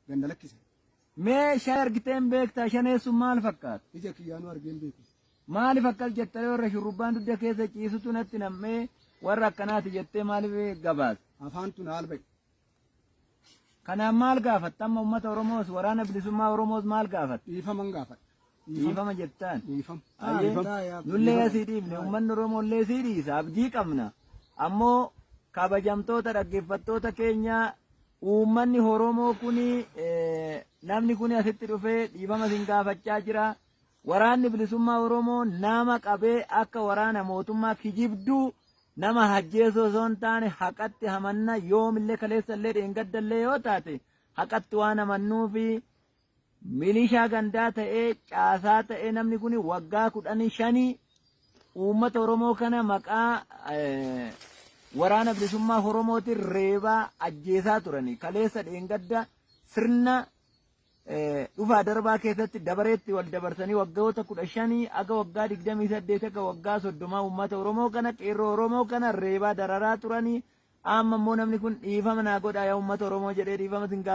Ganda lakkise. Mee shanee argitee hin beektaa? Shaneen sun maal fakkaata? Ija kiyyaanuu argee hin beeku. Maaliif akkas jetta yoo warra shurrubbaan dugda keessa ciisutu natti nam'ee warra akkanaati jettee maaliif gabaasta? Afaantu na alba'e. Kanaan maal gaafatta amma uummata Oromoos waraana bilisummaa Oromoos maal gaafatta? Dhiifaman gaafadha. Dhiifama jettaan. Dhiifama. Ayyee nullee asii dhiifne uummanni Oromoo illee sii dhiisa abdii qabna. Ammoo kabajamtoota dhaggeeffattoota keenya uummanni Oromoo kuni namni kuni asitti dhufee dhiifama isin gaafachaa jira. Waraanni bilisummaa Oromoo nama qabee akka waraana mootummaa kijibduu nama hajjeesuu osoo hin taane haqatti hamanna yoomillee kaleessallee dheengaddallee yoo taate haqatti waan amannuufi milishaa gandaa ta'ee caasaa ta'ee namni kun waggaa kudhanii shanii uummata Oromoo kana maqaa waraana bilisummaa Oromootiin reebaa ajjeesaa turani kaleessa dheengadda sirna dhufaa darbaa keessatti dabareetti wal dabarsanii waggoota 15 aga waggaa 28 aga waggaa 30 uummata Oromoo kana qeerroo Oromoo kana reebaa dararaa turanii amma immoo namni kun dhiifama naa godhaa yaa uummata Oromoo jedhee dhiifama sin gaafata.